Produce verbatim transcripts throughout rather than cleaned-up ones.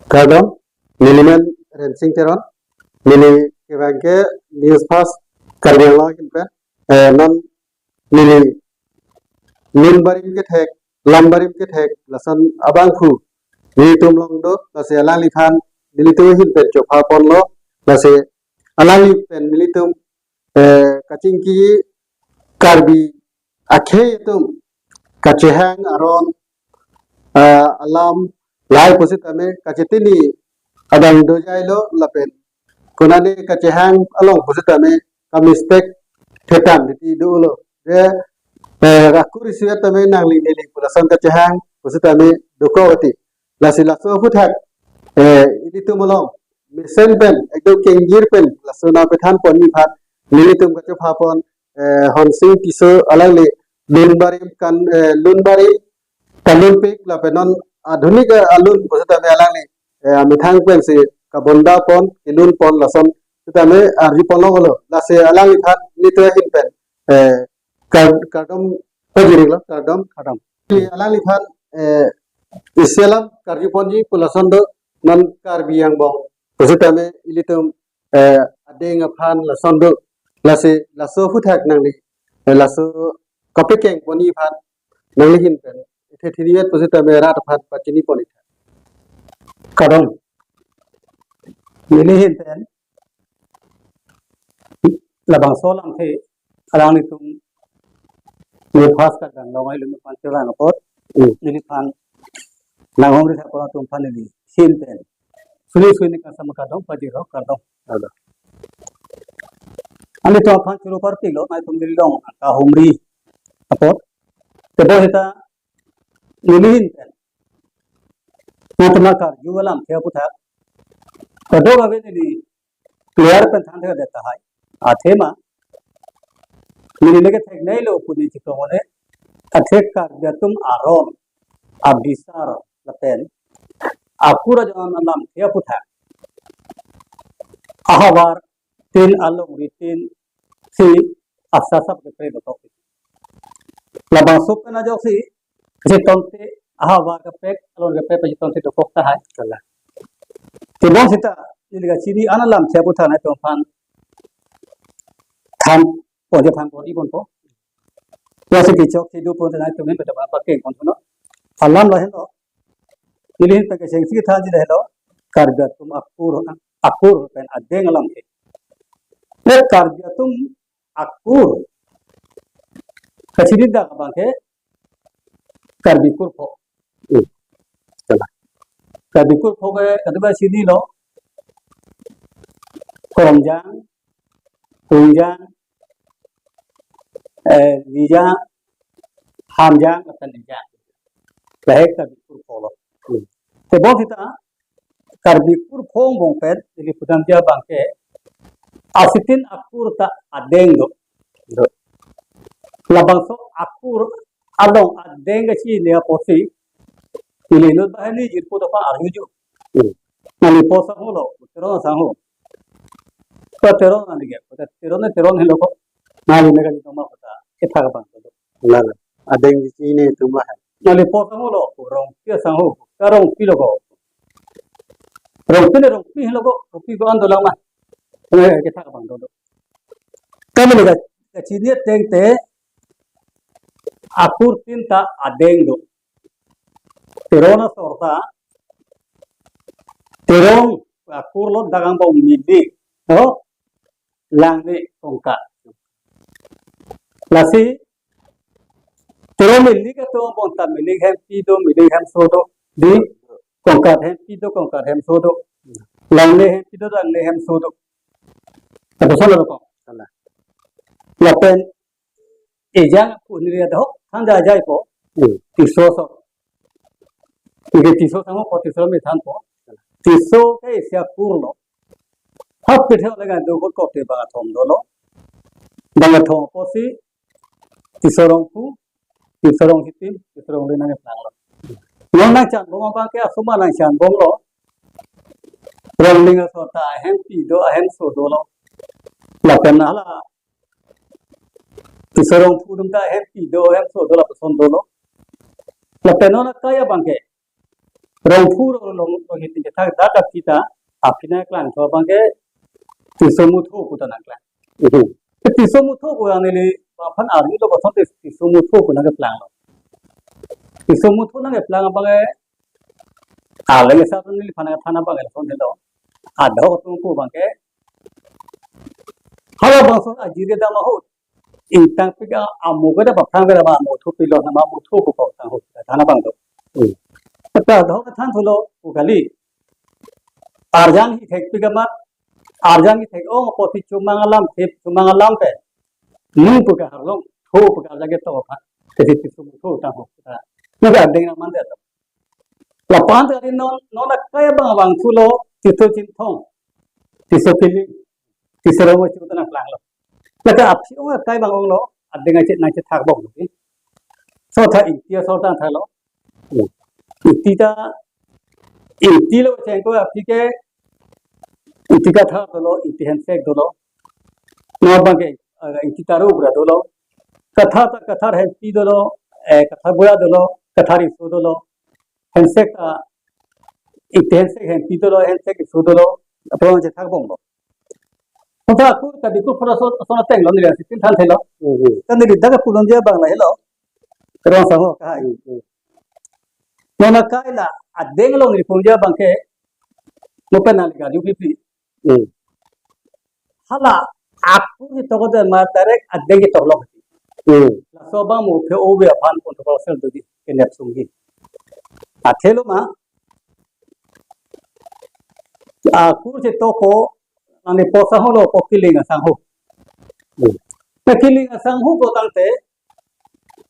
Kardom, neli men Rensing Teron, neli kevang ke News Fast Karbi Anglong ahin pen, eh, non neli lun barim kethek, lam barim kethek, lason abangphu nelitum along do, lasi alangliphan nelitum ahin pen chopha ponlo, lasi alangli pen nelitum, eh, kachingki Karbi akhei atum kachehang aron, ah, alam lahai pusitame kachetini adang dojailo lapen konane kachehang along pusitame ka mistake thetan titi dolo. Je, eh, akur isi tame nangli neli pu lason kachehang pusitame dokok ati. Lasi laso aphuthak, eh, ilitum along mesen pen, ekdom kengjir pen, laso nangpethan ponji aphan nelitum kachopha pon, eh, Honsing Tisso alangli lun barim kan, eh, lun barim kalunpik lapen non adhunik, eh, alun pusitame alangli, eh, amethang pensi kabonda pon, kelun pon lason sitame arju ponlonglo. Lasi alangliphan nelitum ahin pen, eh, kar-, kardom pajirlo, kardom. Kardom. Alangliphan, eh, isi alam karju ponji pu lason do, non Karbi angbong pusitame ilitum, eh, adeng aphan lason do, lasi laso aphuthak nangli, eh, laso kapekeng ponji aphan nangli ahin pen ithe thinivet pusitame rat aphan pachini pon itha. Kardom. Neli ahin pen labangso alamthe alanglitum News Fast Karbi Anglong alumni aphan chevang apot, hmm, neliphan nanghumri thapon atum aphan neli ahin pen suri suri ning kangsam kardom pajirlo, kardom. Kardom. Nelitum aphan choro parpiklo, nangtum neli along kahumri apot. Tebonsita neli ahin pen nangtum karju alamthe aphuthak kadokave neli clear pen thanthedet tahai. Athema neli neke theknei lo pu neli chiklo mone. Athe Karbi atum aron, abisar lapen akur ajoine alamthe aphuthak ahavar tin, alongri tin si asap asap kepre dokok. Labangso pen ajoksi kachitonte, ahavar kaprek, along kaprek kachitonte dokok tahai. Kalang. Tebonsita neli kachini an alamthe aphuthak nangtum aphan than ponji aphan bor-i ponpo. Lasi kechok kedo pon nangtum ahin pen pakeng pon thuno. Alam lahenlo. Neli ahin pen kechengsi thanji lahenlo. Karbi atum akur, akur pen adeng alamthe. Pen Karbi atum akur kachini dak abang ke Karbi kurpho. Hmm. Kalang. Karbi kurpho ke kadokave chinilo. Koromjang, Kungjang, eh, Lijang, Hamjang, lapen Lijang. Lahai Karbi kurpho lo. Hmm. Tebonsita Karbi kurpho angbong pen neli pudamji abang ke asitin akur ta adeng do. Do. Labangso akur along adeng kachini apotsi neli inut banghini jirpo dopa arjuju. Hmm. Nangli po asangho lo, Teron asangho. Ko Teron nangli ke, ko Teron ne Teron helo ko. Nangli ne kali noma kota, kethak abang ko. Lala. Adeng kachini atum lahai. Nangli po asangho lo, ko Rongpi asangho, ka Rongpi lo ko. Rongpi ne Rongpi helo ko, Rongpi ko an dolang ma. Ne kethak abang do. Kami ne ka, kachini ateng te akur tin ta adeng do. Teron asor ta Teron akur lo dak angbong Milik, no? Langle, Kongkat. Lasi Teron Milik atum angbong ta Milik Hempi do, Milik Hemso do, di Kongkat Hempi do, Kongkat Hemso do, Langle Hempi do, Langle Hemso do. Kata salah do kong. Salah. Lapen Ejang pu neli adok than da jaipo. Hmm. Tisso so. Neke Tisso asangho po, Tisso amethanpo. Tisso ke isi akur lo. Hap kethe ole kan do kot kote bang athom dolo. Bang athom apotsi Tisso Rongphu, Tisso Ronghitim, Tisso Ronglen nangkeplang lo. Non nangchanbom abang ke asoma nangchanbomlo. Rongling asor ta Hempi do, Hemso dolo. Lapen hala Tisso Rongphu atum ta Hempi do, Hemso do lapuson dolo. Lapen non akai abang ke Rongphu ro long ro hitin ke thak dak dak kita aphi nangklang tho abang ke Tisomutho pu ta nangklang. Mhm. Tisomutho pu yang neli aphan arni lo koson Tisomutho pu nangkeplang lo. Tisomutho nangkeplang abang ke aleng sa neli aphan than abang ke koson helo. Adho tung pu abang ke hala bangso ajir kedam ahut ingtang pik a amo kedam aphrang kedam amo thu pilo nama amo thu pu ko tang ahut than abang do. Hmm. Kata adho kethan thulo pu kali. Arjan hi thek pik amat, arjan hi thek ong apot hi chomang alam thep chomang alam pen. Nung pu ke arlong, tho pu ke arjan ketok aphan. Kesi Tisomutho tang ahut. Ni ke adeng nang mandetlo. Lapu-an ta ri non, non akai abang abang thulo, Tiso Chinthong, Tiso Kiling, Tiso Rongmechu ta nangklang lo. Lake aphi ong akai abang onglo, adeng achet nangchethak bom lo. So tha Ingti asor ta thalo. Ingti ta, Ingti lo chengko aphi ke, Ingti Kathar dolo, Ingti Hensek dolo. Non abang ke, eh, Ingti Taru pura dolo. Kathar ta Kathar Hempi dolo, eh, Kathar Bura dolo, Kathar Riso dolo. Hensek ta, Ingti Hensek Hempi dolo, Hensek Riso dolo. Aphrang chethak bom lo. Kota aku tadi ku pura so so teng lo neli si tin than thelo. Mhm. Kan neli dak pulang dia abang lahelo. Kerong sango ka hai. Mhm. Non akai la adeng lo neli pung dia abang ke. Mo pen nangli kaju pipi. Hmm. Hala akur ketok amat direct adeng ketok lo. Hmm. Laso abang mo phe ove aphan controversial doji kenep sungji. Athelo ma akur ketok ko nangli posa ho lo ko Kiling asangho. Hmm. Na Kiling asangho ko tangte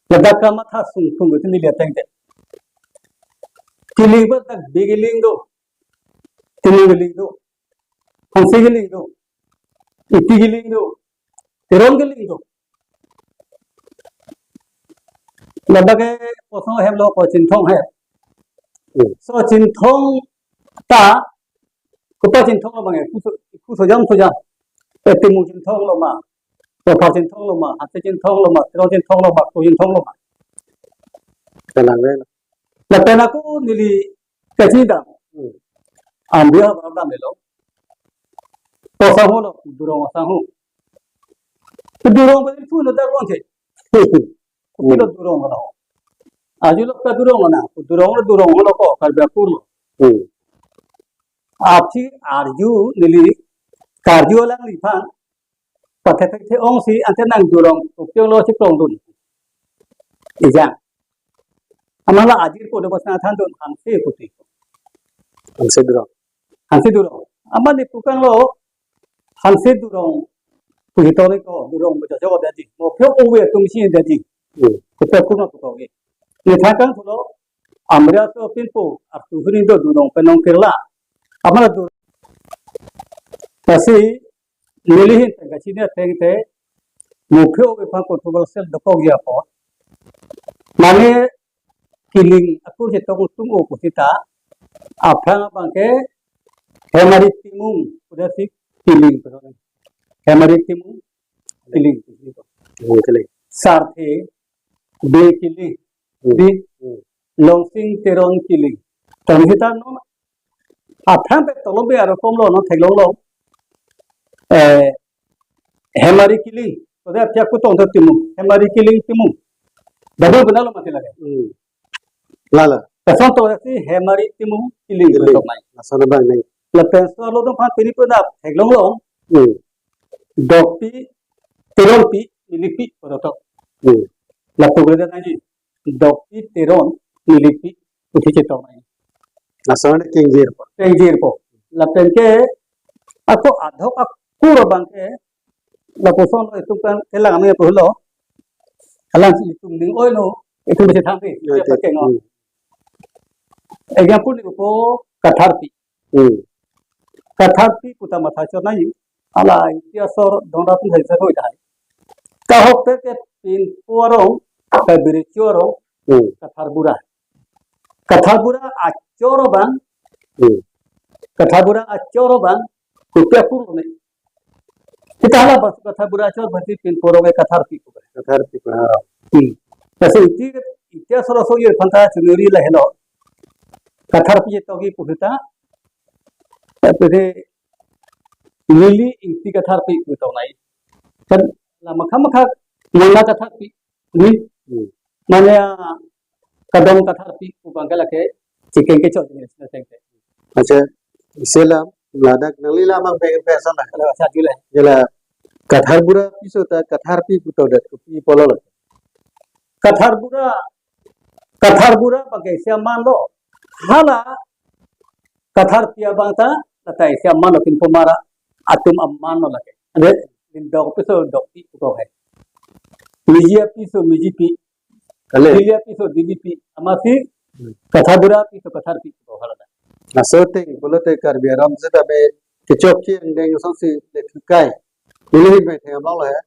ladak kamatha sung tung ko tini lihat tangte. Kiling ba dak Bey Kiling do. Tini Kiling do. Hanse Kiling do, Ingti Kiling do, Teron Kiling do. Ladak ke kosong hem lo ko Chinthong hem. Hmm. So Chinthong ta, kopa Chinthong lo abang ke, kuso, kuso jam so jam. Eh, Timung Chinthong lo ma, Kopa Chinthong lo ma, Hanse Chinthong lo ma, Teron Chinthong lo ma, Ko Chinthong lo ma. Kalang re. Lapen ako neli kachidam. Hmm. Ambiya ba dam lo. Posa ho lo, Durong asangho. Durong ba pu lo dak ron the. Pu lo Durong lo. Aju lo ka Durong na, Durong lo Durong lo ko, Karbi akur lo. Hmm. Aphi arju neli, karju alangliphan, pathe pathe ong si ante nang Durong, Tokyo lo si plong dun. Ija. Amala ajir ko do basa than dun Hanse kuti. Hanse Durong. Hanse Durong. Amani pukang lo Hanse Durong. Kuhitori ko Durong baca Jawa daji. Mo pyo owe tum si daji. Hmm. Kupe kuma kutoge. Ni thakang tulo Amri aso pinpo artu huni do Durong penong Kerala. Amala Durong. Lasi nelihin tengka sini tengte mukhe oke phan controversial dokok ya po. Mane Kiling akur ketok tung o kusita aphrang abang ke Hemari Timung udah si Kiling. Hemari Timung Kiling. Timung Kiling. Sarthe Bey Kiling. Hmm. Di Hmm. Longsing Teron Kiling. Tong hita non aphrang pe tolom be aro kom lo non theklong lo. Eh, Hemari Kiling. Kode apya ku tong Timung. Hemari Kiling Timung. Double guna lo mati lagi. Hmm. Lala. Lason to si Hemari Timung Kiling Kiling. Tok mai. Lason abang nai. Lapen so lo tong phan pini pun ap theklong lo. Hmm. Dokpi, Teronpi, Nilingpi, pada tok. Hmm. Lapu gede nai. Dokpi, Teron, Nilingpi, uthi chetok mai. Lason kengjir po. Kengjir po. Lapen ke, ako adhok akur abang ke, lapuson lo itum kan, kelang kami apa lo. Kalang si itum ning oi lo, itum bisa thampi. Ya, ya, ya. Pakai ngom. Hmm. Example ni ko Katharpi. Hmm. Katharpi puta matha chot nai. Ala Ingti asor donra pun hai sa hoi dai. Kahok pe ke pinpo arong, ka birichu arong, Hmm. Kathar Bura. Kathar Bura achor abang. Hmm. Kathar Bura achor abang. Kopi akur ne. Kita hala bas Kathar Bura achor berarti pinpo arong ke Katharpi ko. Katharpi ko. Hmm. Kasi iti, iti asor asor ye phanta chunuri lahelo. Kathar pi togi pu seta, eh, pede neli Ingti Kathar pi pu tongnai. Kan la makha makha mona Kathar pi ni. Hmm. Mane, ah, Kadong Kathar pi pu abang ke lake chikeng kechok jini sina tengte. Accha, isi alam, ladak nangli lam abang beng pesa na. Kalau asa jule. Jela Kathar Bura piso ta Kathar pi pu todet kopi apotlo? Kathar Bura, Kathar Bura abang ke isi aman lo. Hala Kathar pi abang ta, la ta isi aman lo, pinpo mara atum aman lo lake. Ade, lindok piso dokpi pu ko hai. Miji piso mijipi. Kale. Dili piso dilipi. Amatsi, Hmm. Kathar Bura piso Kathar pi pu ko hala ta. Laso ateng pulote Karbi aram seta be kechok kengdeng asonsi le thukai. Neli hin bai thengam lo he.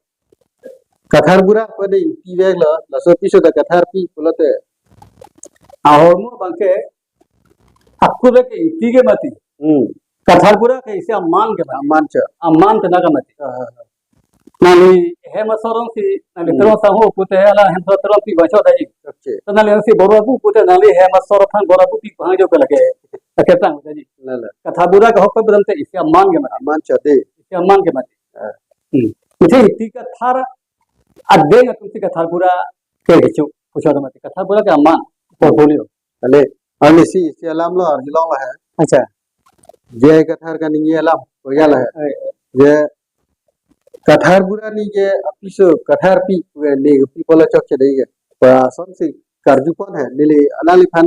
Kathar Bura pada Ingti vek lo, laso piso ta Kathar pi pulote. Ahormu abang ke, aku vek ke Ingti ke mati. Hmm. Kathar Bura ke isi aman ke mati. Aman cha. Aman kena ke mati. Ah, ah, ah. Nangli hem asor alongsi, nangli Hmm. Terang Sangho pute hala hem asor Terang pi bacho daji. Okay. To nangli si Boro Abu pute nangli hem asor aphan Boro Abu pi bang jo ke lake. Lake tang daji. La, la. Kathar Bura ke ahok ke beram te isi aman ke mati. Aman cha de. Isi aman ke mati. Ah. Hmm. Mesti Ingti Kathar adeng atumsi Kathar Bura ke kecho, pucho mati. Kathar Bura ke aman portfolio. Ale, arnisi isi alam lo, arjulong lo he. Accha. Je Kathar kaningje alam, koya lo he. Ai. Je Kathar Bura ni je apiso Kathar pi, ni pi apotlo chokche dei ke. Pu asonsi karjupon he, neli alangliphan,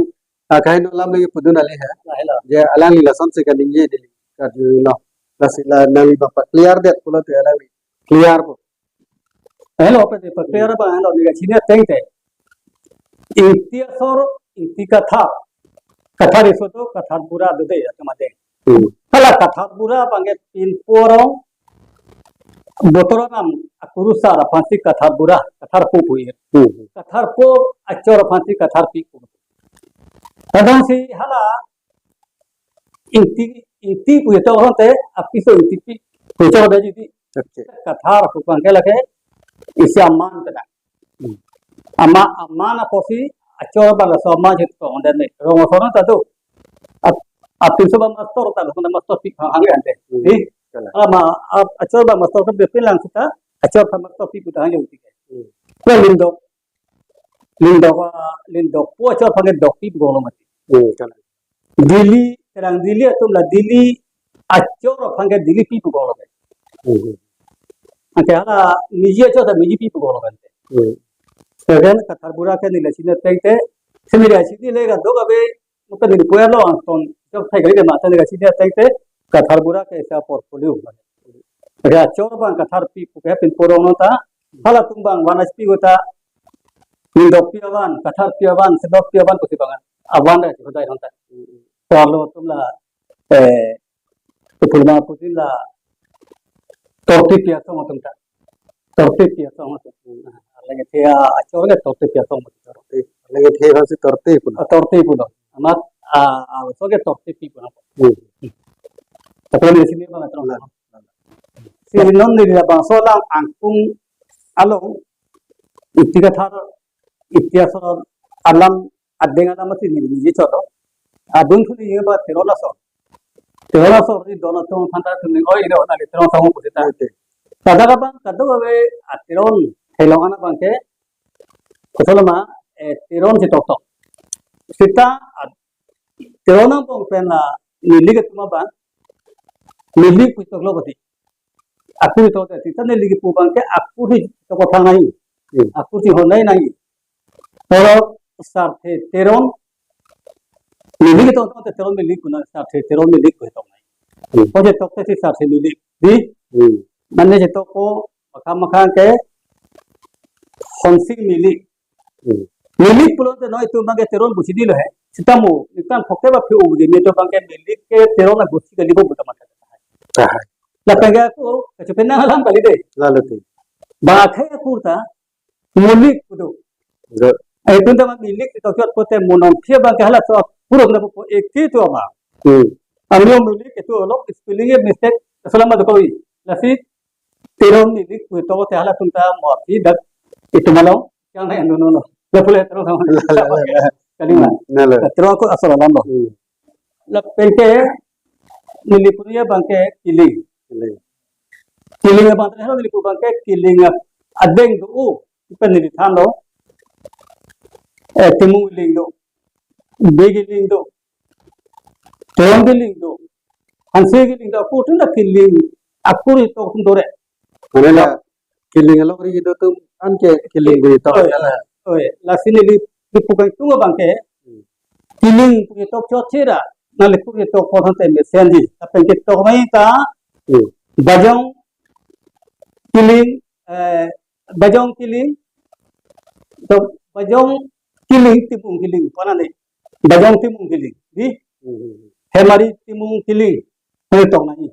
ah, kaheno alam lagi pudun ale he. Lahelo. Je alangli lasonsi kaningje neli karjulo. Lasi la nangli abang pa clear det pulote alangli clear po. Helo, pe, pe, clear abang helo, neli kachini ateng te. Ingti asor, Ingti Kathar. Kathar riso do, Kathar Bura do de, atum adeng. Hmm. Hala Kathar Bura abang ke pinpo arong, Botor Anam akurusar aphansi Kathar Bura, Kathar pu pu ir. Hmm. Kathar pu achor aphansi Kathar pi pu. Kadang si hala Ingti, Ingti pu ito honte, apiso Ingti pi pu ito daji di. Okay. Kathar pu abang ke lake isi aman kena. Hmm. Ama, aman apotsi achor abang laso aman chit ko onde ne. Rong asor ta do. Ap-, apinso abang mastor ta, lo na mastor pi hang hang ante. Hmm. Di? Kala. Ama, ap-, achor abang mastor ke bepin lang seta, achor abang mastor pi pu ta hang jo ti. Hmm. Ko lindok. Lindok, ah, lindok pu achor aphan ke dokpi pu ko lo mati. Hmm, kala. Dili, Terang Dili atum la Dili achor aphan ke dilipi pu ko lo mati. Hmm. Anke hala miji achor ta mijipi pu ko lo mati. Hmm. Seven Kathar Bura ke neli kachini ateng te, semi dia sini le ga do ga be Mungkin neli puya lo angton, jok thai gari de mata neli kachini ateng te, Kathar Bura ke isi aportfolio. Ria chor abang Kathar pi pu ke pinpo arong ta, halatum abang one H P ko ta, Nindok pi avan, Kathar pi avan, Sedok pi avan pusi abang, avan da, ko dai ta. Kalau atum la, eh, Ipul ma putin la Torti pi asong atum ta. Torti pi asong atum. Lagi thia achor le Torti pi asong atum. Lagi thia si Torti pulo. Ah, Torti pulo. Amat, ah, ah, so ke Torti pi pulo. Hmm. Tapi di sini bang terus. Si non di bangso alam angkung along Ingti Kathar, Ingti asor alam adeng alam mati ni ni cholo. Adung thu ni ba Teron asor. Teron asor ni don atum aphan ta thu ni oi ni ona ni Teron asong pusi ta. Oke. Kada ka bang kado ave a Teron thelong ana bang ke. Kosol ma, eh, Teron si tok tok. Sita a Teron angbong pen la neli ke tuma bang. Neli pu tok lo pati. Akur tok te sita neli ke pu bang ke akur si tok thang nai. Hmm. Akur si hon nai nai. Oro sarthe Teron, milik tok tok te Teron milik kuna, sarthe Teron milik ko tok nai. Hmm. Ko je tok te si sarthe milik. Di? Hmm. Mane je tok ko makha makha ke honsing milik. Hmm. Milik pulote noi tu mage Teron pusi dilo he. Sitamo, nikan phoke ba phe ugi, ni to bang ke milik ke Teron agusi kali bo buta mata. Aha. Lapen ke ako, kachepenang alam kali de. Lalu tu. Ba akhai akur ta, milik pudo. Good. Eh, tun tama milik to chot pote monon phia bang ke hala to purok na po eki to ama. Hmm. Ami milik itu olok spelling e mistake selama to koi. Lasi Teron milik pu to te hala tum ta mo phi dak itu malo yang na anu no. La pule Teron sama. La, la, la, la. Kali ma. Na la. Teron ko asal alam lo. Hmm. Lapen ke neli punya abang ke kiling. Kiling. Kiling abang tadi neli pu abang ke kiling a-, adeng do-o. Ipen neli thanlo. Eh, Timung kiling do. Bey kiling do. Teron kiling do. Hanse kiling do. Ako tin ta kiling. Ako ri tok tum do re. Mane la kiling along ri do atum an ke kiling ri tok. Oi, oi. Lasi neli, neli pu kangtung abang ke. Hmm. Kiling pu tok chot chera. Nangli pu tok po thang te mesenji. Lapen ke tok mai ta. Hmm. Bajong kiling, eh, Bajong kiling. To Bajong kiling, Timung kiling. Kona ni. Bajong Timung kiling. Di? Hmm. Hemari Timung kiling. Pu tok nangji.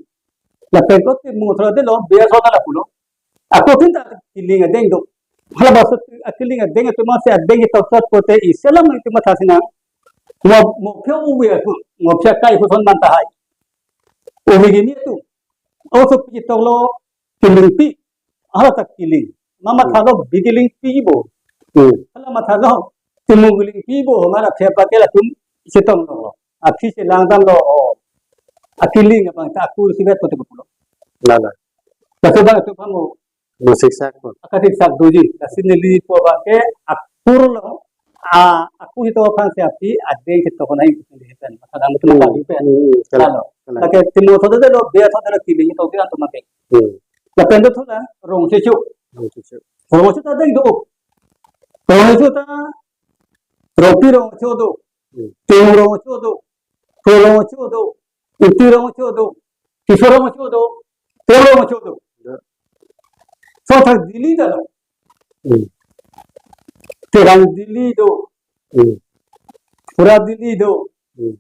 Lapen ko Timung thora delo, bey thora ta lapulo. Ako tin ta kiling adeng do. Hala bangso a kiling adeng atum si adeng ketok chot pote isi alam itum matha sinang. Mo, mo phe uve atum, mo phe kai puson man tahai. Uve gini atum. Oso pi toklo kilingpi. Hala ta kiling. Mama Hmm. thalo bey kilingpi bo. Hmm. Hala mathalo Timung kilingpi bo. Mara phe pa ke latum chetonglo. Aphi chelang damlo. A kiling abang ta ako ri si vet pote pulo. Lala. Laso abang atum aphan mo Mo siksak po. Akasiksak doji. Lasi neli pu abang ke ako lo. A, ako hitok aphan si aphi adeng ketok nangji pu neli pen. Masa dam itu Hmm. maka di pen. Hmm, kalang, Lalo. kalang. Lake Timung thora delo, bey thora delo kiling tok di antum make. Hmm. Lapen do thula, Rongchecho. Rongchecho. Rongchecho ta adeng do. Rongchecho ta, Rongpi Rongchecho do. Hmm. Timung Rongchecho do. Pro Rongchecho do. Ingti Rongchecho do. Kiso Rongchecho do. Teron Rongchecho do. Ya. Sothak dili ta do. Hmm. Terang dili do. Hmm. Phura dili do. Hmm.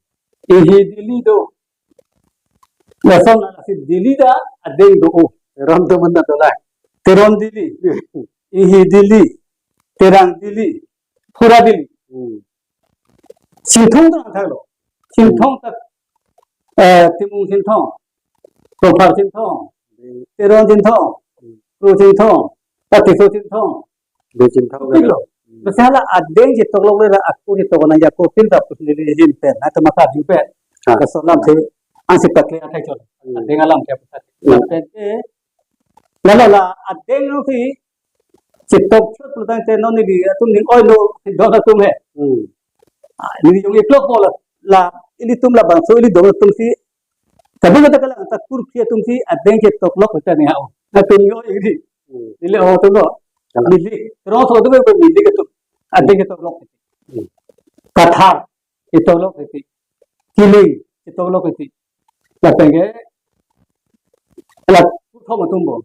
Inghi dili do. Lason lasi dili ta adeng do-o. Teron atum mena dola. Teron dili. Inghi dili. Terang dili. Phura dili. Hmm. Chinthong ta thalo. Chinthong ta, eh, Timung Chinthong. Rongphar Chinthong. Teron Chinthong. Pro Chinthong. Patiso Chinthong. Bey Chinthong. Pilo. Besi hala adeng ketok lok le ra ako ketok nangji, ako tin ta pu neli hin pen. Na tema ka ju pen. Ha. Laso alam si ansi patle athai chot. Hmm. Adeng alam ke pusat. Hmm. Lapen ke, lalo la adeng lo si ketok chot pulotangte non neli atum ning oilo don atum he. Hmm. Ah, neli jong iklok po la, la ilitum labangso ili don atum si. Tapi kata kalang ta kurphli atum si adeng ketok lok ta ni hao. Atum yo iri. Hmm. Neli o atum lo. Kalang. Milik. Terus atum ke milik atum. Adeng ketok lok. Hmm. Kathar ketok lok. Kiling ketok lok. Lapen ke la kurthom atum bo.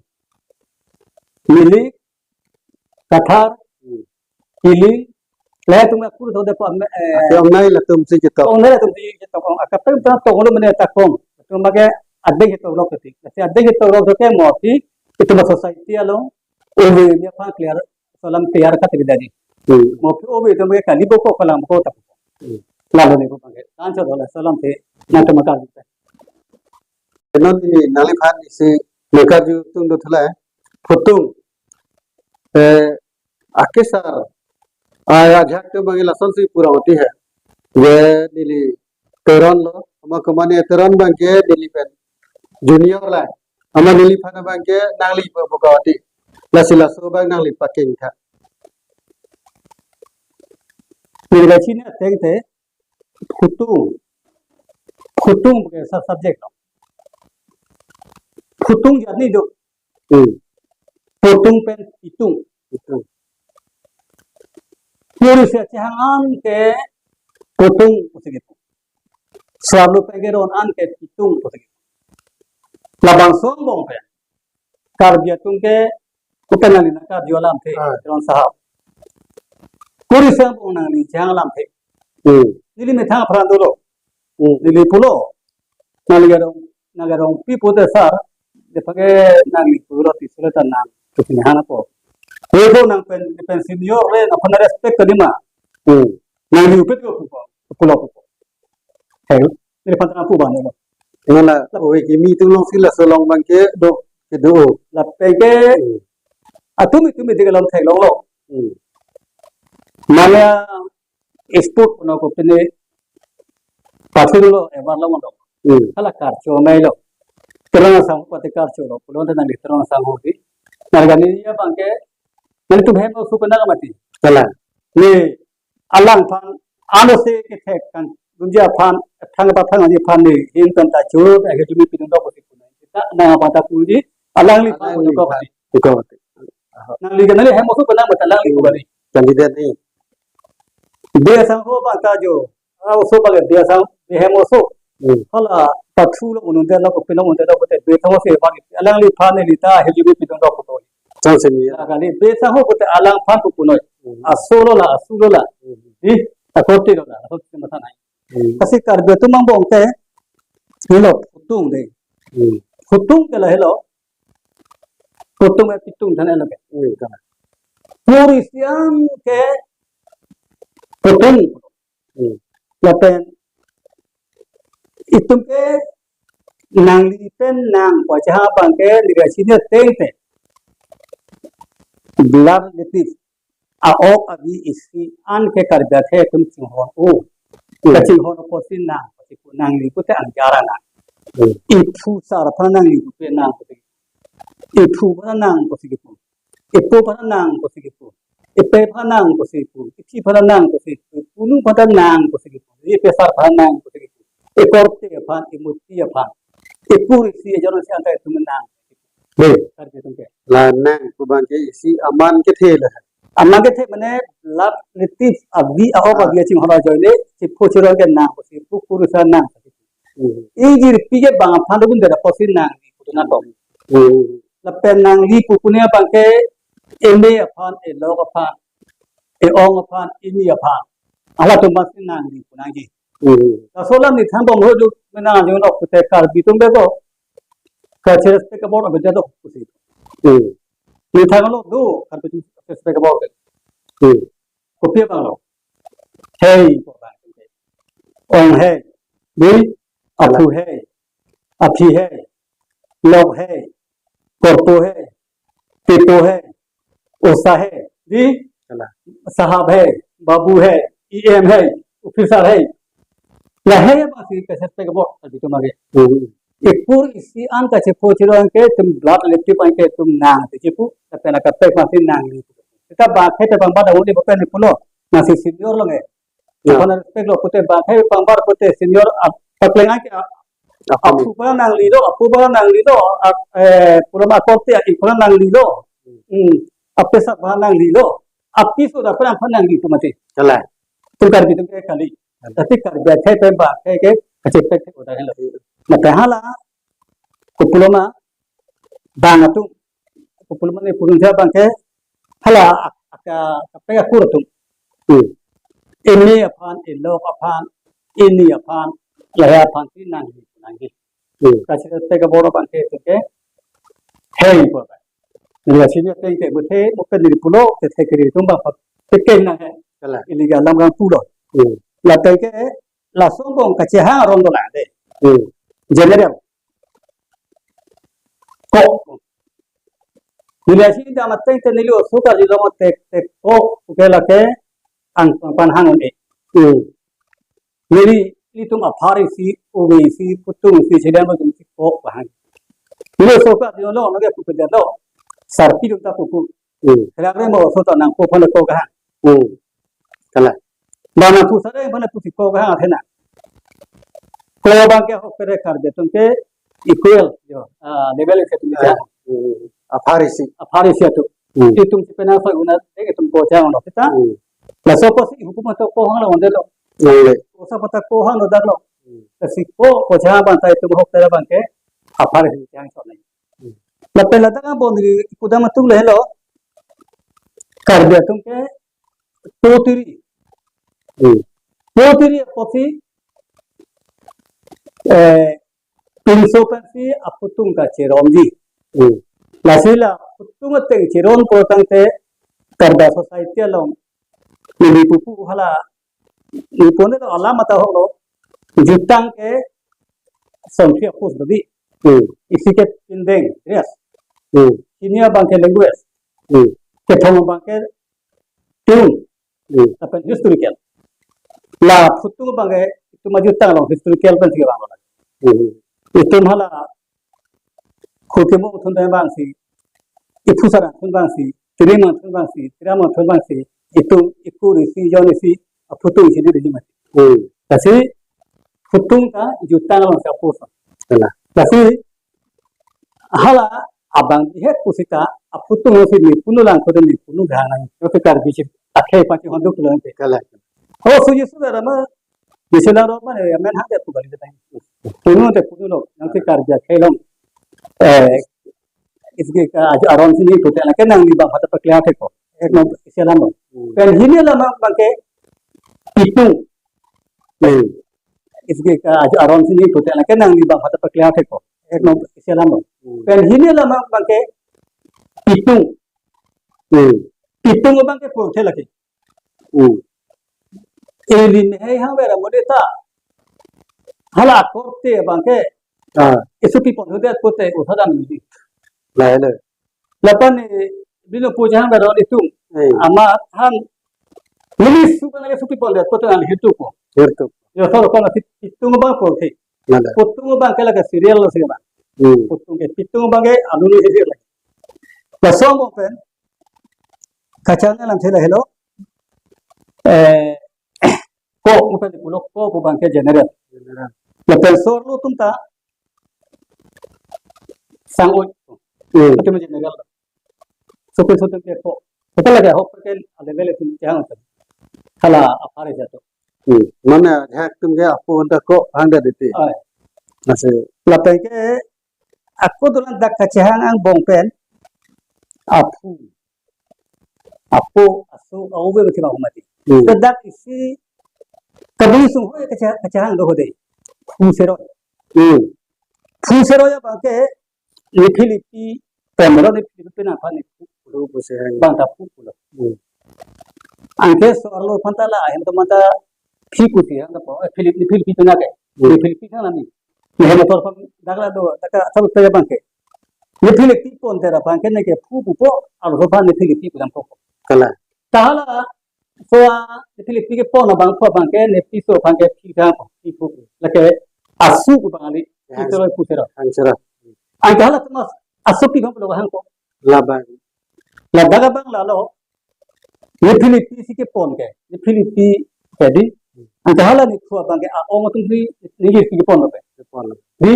Milik, Kathar, Hmm. Kiling, latum aku tahu dapat, eh, Ake ongnei latum si ketok. Ongnei latum si ketok. Akapeng ta tong lo mene takong. Atum make adeng ketok lok kiti. Lasi adeng ketok lok ke mo aphi, itum society along, ove ni aphan clear, laso alam clear cut kiti dadi. Hmm. Mo aphi ove itum make kali boko kalang boko ta. Hmm. Lalo ni ko pakai. Tan chot dola laso alam si nangtum akar. Non neli nangliphan isi nangkarju tung do thula, eh. Phutung, eh, akesar, ah, ajak tu abang lason si pura mati hai. Je neli Teron lo, amat komane Teron abang ke neli pen junior la. Amat neliphan abang ke nangli pu pu kawati. Lasi laso abang nangli pakeng tha. Neli la chini ateng te, Phutung. Phutung ke sub-, subject lo. Phutung jat ni do. Hmm. Phutung pen Pitung. Pitung. Puri se chehang an ke Phutung pusi gitu. Selalu pengeron an ke Pitung pusi gitu. Labangso angbong pen Karbi atum ke, kupen nangli nangkarju alamthe, Ah. Teron sahab. Puri se angbong nangli chehang alamthe. Hmm. Neli methang apran dolo. Hmm. Neli pulo. Nangli garong, nang garongpi pute sar. Depake nangli pulo ti sule ta nang. Tukin hana po. Ego nang pen, pen senior le, nang kena respect kalima. Hmm. Nangli upet ko pupo, pulo pupo. Hei, neli pantang pu abang lo. Nana, ove kimi atum along si laso along abang ke do, kedo. Lapen ke, Hmm. atum itum idik along theklonglo. Hmm. Mane sport puno ko pine Pathu lo, evar lo mondo. Hmm. Hala karcho melo. Terang asangho pati karcho lo. Pulote nangli terang asangho di. Nangli kali abangke, nanglitum hem oso penang mati. Kalang. Ni alangphan, ano se kethek kan. Dunji aphan, thang apa thang ani aphan ni, hem tanta choro, ahirjume pidun dok pusi punoi. Kita nang apa ta puji, alangliphan. Alangliphan. Dok mati. Dok mati. Nangli kali hem oso penang mati, alangli pu kali. Candidate ni. Bia asangho abang ta jo. Ah, oso abang bia asang, bia hem oso. Hmm. Hala pathu lo ununde lo, kopilo ununde lo, kote bia asangho se abang. Alangliphan neli ta ahirjume pidun dok pusi. Chang se ni. Hala kali bia asangho kote alangphan pu punoi. Hmm. Aso lo la, asu lo la. Hmm. Di, akorte lo la, aso se masa nai. Hmm. Lasi Karbi atum angbong ke, helo, phutung de. Hmm. Phutung ke la helo. Phutung eh, pitung than helo ke. Hmm, than. Pur isi an ke phutung. Hmm. Lapen itum ke nangli pen nang pachehang abangke neli kachini ateng te. Blood relative. A-ok avi isi an ke Karbi akhei atum chinghon-o. Hmm. Kachinghon apotsi nang, pasi pu nangli pute angjar anang. Hmm. Iphu sar aphan nangli pupe nang pusi. Iphu aphan nang pusi kipu. Ipo aphan nang pusi kipu. Ipe aphan nang pusi kipu. Ipi aphan nang pusi kipu. Punu aphan nang pusi kipu. Ipe sar aphan nang pusi kipu. Ikorte aphan, imuti aphan. Ipur isi ajon si antai atum nang. Be. Karbi atum ke. La nang pu abangke isi aman kethe la. Aman kethe mane blood relative avi a-ok avi achinghon ajoine, chiphu chirong ke nang pusi, pu pur isi an nang. Hmm. Ijir pi ke bang aphan dun dera pusi nangli pu tuna kok. Hmm. Lapen nangli pu pune abangke eme aphan, elok aphan, e-ong aphan, ini aphan. Halatum aphansi nangli pu nangji. Hmm. Laso alam ni thangbom ho ju menang ajong dok pute Karbi atum bego. Kache respect abor abejak dok pusi. Hmm. Ni thang lo do Karbi atum respect abor ke. Hmm. Kopi abang lo. Hei, pu abang. Ong hei. Di, aphu hei. Aphi hei. Lok hei. Korpo hei. Pipo hei. Osa hei. Di, kalang. Sahab hei. Babu hei. E M hei. Officer hei. La hei abangsi kache respect abor. Karbi atum age. Hmm. Ipur isi an kachepho chirong ke itum blood relative an ke itum nang te chipu, lapen akapek aphansi nangli. Seta bang akhei te pangbar ahut ni bopen ni pulo, nangsi senior lo nge. Ya. Iphana respect lo pute bang akhei pangbar pute senior ap-, pakleng an ke ap-, aphu aphan nangli lo, aphu aphan nangli lo, ap-, eh, pulo ma akorte aphan nangli lo. Hmm. Apesa aphan nangli lo. Apiso da aphan nangli tu mati. Kalang. Tu Karbi atum ke kali. Tapi Karbi akhei pen bang akhei ke kachepek ke udah lo. Maka hala, kopulo ma bang atum, kopulo ma ni purun ja abangke, hala ak-, aka, kapek akur atum. Hmm. Eme aphan, elok aphan, ini aphan, lahei aphansi nangli, nangli. Hmm. Kache respect abor abangke, tu ke, hei pu abang. Neli kachini ateng ke buthe, bukan neli pulo, kethe kiri atum abang, pekeng nang hei. Kalang. Ili ke alam kang pulo. Hmm. Lapen ke, laso angbong kachehang arong dolang de. Hmm. General. Kok. Neli kachini dam ateng te neli oso kali long tek tek kok, puke lake, ang pan hang un-e. Hmm. Neli, nelitum aphar isi, ove isi, phutung isi, chedam atum si kok pahang. Neli oso kali long, noke pupe dam lo. Sarpi atum ta pupu. Hmm. Kala re mo oso ta nangkok aphan kok kahang. Hmm. Kalang. Bang nangpu sare aphan pusi kok kahang athena. Kok abangke ahok pere Karbi atum ke equal, jo. Ah, level isi atum ke. Ah, hmm. Aphar isi. Aphar isi atum. Hmm. Itum si penang soi una, dek itum kok jang lo kita. Hmm. Laso apotsi hukum atum kok hang lo onde lo. Hmm. Osa pata kok hang lo dak lo. Hmm. Lasi kok, kok jang abang ta itum ahok pere abangke aphar isi jang so nai. Hmm. Lapen ladak angbong neli pudam atum le helo. Karbi atum ke potiri. Hmm. Potiri apotsi, eh, pinso pensi aphutung kacheromji. Hmm. Lasi la phutung ateng cherom pulotangte Karbi society along neli pupu hala, neli pone lo alam ata holo, jutang ke songkri apus dodi. Hmm. Isi ke pindeng, yes. Hmm. Hini abangke language. Hmm. Kethom abangke tune. Hmm. Lapen historical. La phutung abangke itum ajutang along historical pen si vang lo. Hmm. Itum hala Khurkimo atum abang si, Iphu Sar atum abang si, Tirim atum abang si, Tiram atum abang si, itum ikur isi, jon isi, aphutung isi di mati. Hmm. Lasi phutung ta jutang along si apus. Kalang. Lasi hala abang bihet pusita aphutung si ne punu lang kote ne punu dhanang. Yo ke Karbi si akhei pati honduk lang te. Kalang. Oh, suji sudah lama di sila ro mane ya men hak ya tu kali te. Punu te punu lo, nang si Karbi akhei long. Eh, इसके का आज आराम से नहीं होते ना, के nangli bang pata paklia thek ko. Ek no isi alam lo. Hmm. Pen hini alam abang ke pitung. Hmm. इसके का आज आराम से नहीं होते ना, के nangli bang pata paklia thek ko. Ek no isi alam lo. Hmm. Pen hini alam abang ke pitung. Hmm. Pitung abang ke purthe lagi. Hmm. Ili mehai hang vera mode ta. Hala korte abang ke. Ah. Isu pi pon hudet kote usadan mili. Lai le. Lapen ni bilo puja hang vera itum. Hmm. Ama han mili su kan isu pi pon det kote an hitu ko. Hitu. Yo solo kon ati pitung abang ko ke. Lai le. Pitung abang ke lagi serial lo sih bang. Hmm. Pitung ke, pitung abang ke anu ni serial. Laso mo pen kachang alam thela helo. Eh, ko, mo pen pulo ko pu abang ke general. General. Lapen sorlo atum ta sang-oi. Hmm. Atum general. Sukun sukun ke ko. Apa lagi ahok pen ada bele atum kehang atum. Hala apar aja tu. Hmm. Mane hak atum ke apo anta ko hang da diti. Ai. Masih. Lapen ke ako dolang dak kachehang angbong pen aphu, apo, aso, aove bachima humati. Hmm. Dak isi kabui sung ho kachehang, kachehang do hode. Phu Seroi. Hmm. Phu Seroi abang ke ne Philippi pemro ne Philippi na phan ne phu pulo. Phu Seroi. Bang ta phu pulo. Hmm. Anke sorlo phan ta la ahem to manta phi kuti hang ta po, eh, Philip ne Philippi pena ke. Hmm. Ne Philippi kan ani. Ne hema tor phan dak la do, dak ka asal pe abang ke. Ne Philippi pon tera abang ke ne ke phu pupo, alo so phan ne Philippi pu dam po. Kalang. Ta hala so a ne Philippi kepon abang phu abang ke ne piso abang ke phi thang ko, phi phu. Lake asu pu abang ali, phi Yes. Seroi, Phu Seroi. Answer. Anke hala atum aso pi abang pulo hang ko. Labang. Ladak abang lalo. Ne Philippi si kepon ke. Ne Philippi ke di. Anke hala ne phu abang ke a-ong atum si ne Philippi kepon lo ke. Kepon lo. Di.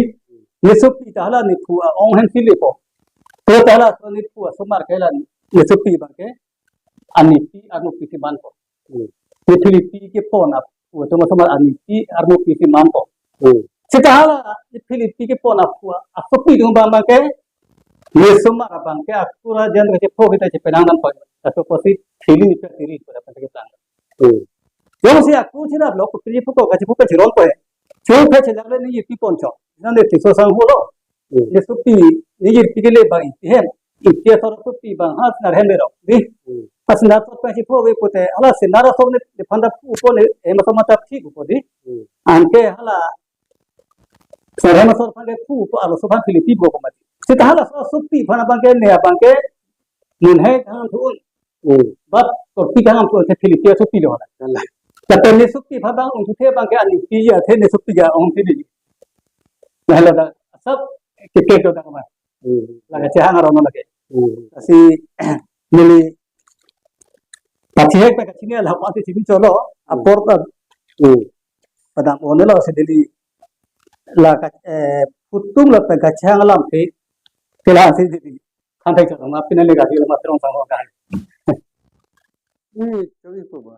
Ne sopi ta hala ne phu a-ong hen si lepo. Pero ta hala so ne phu asomar ke hala ne sopi abang ke anipi armupi si man ko. Hmm. Ne Philippi kepon aphu atum asomar anipi armupi si man ko. Hmm. Seta hala ne Philippi kepon aphu asopi atum abang abang ke ne somar abang ke akura jan ke pho kita chepenang dan pon. Kaso kosi thili ni pe tiri ko dapat kita. Hmm. Yo si aku sira blok ko tri phu ko kachi phu pe chiron ko he. Chu pe chilak le ne Philippi pon cho. Nang ne tiso sang ho lo. Hmm. Ne sopi, ne Philippi ke le bang iti hem. Iti asor sopi abang ha sinar hem bero. Di. Hmm. Pas sinar sopi si pho ve kote. Hala sinar asor ne, ne phan ta phu po ne, eh, masa mata phi ko di. Hmm. Anke hala sinar hem asor phan ke phu po alo so phan Philippi bo ko mati. Seta hala so sopi phan abang ke ne abang ke mun hai thang thun. Hmm. But korpi kehang pu ke Philippi asopi lo hala. Kalang. Tapi ne sopi pha abang ong thu the abang ke anipi ya the ne sopi ya ong the di. Nah, hala da sab ke ke do da ma. Hmm. La kachehang aron lake. Hmm. Lasi neli pachihek pe kachini la pati chini cholo apor ta. Hmm. Padam one lo si neli la ka, eh, phutung la pe kachehang alam ke kelang si neli. Kan thai cholo ma pina le gari la ma terong sang ho kan. Hmm, kami po ba.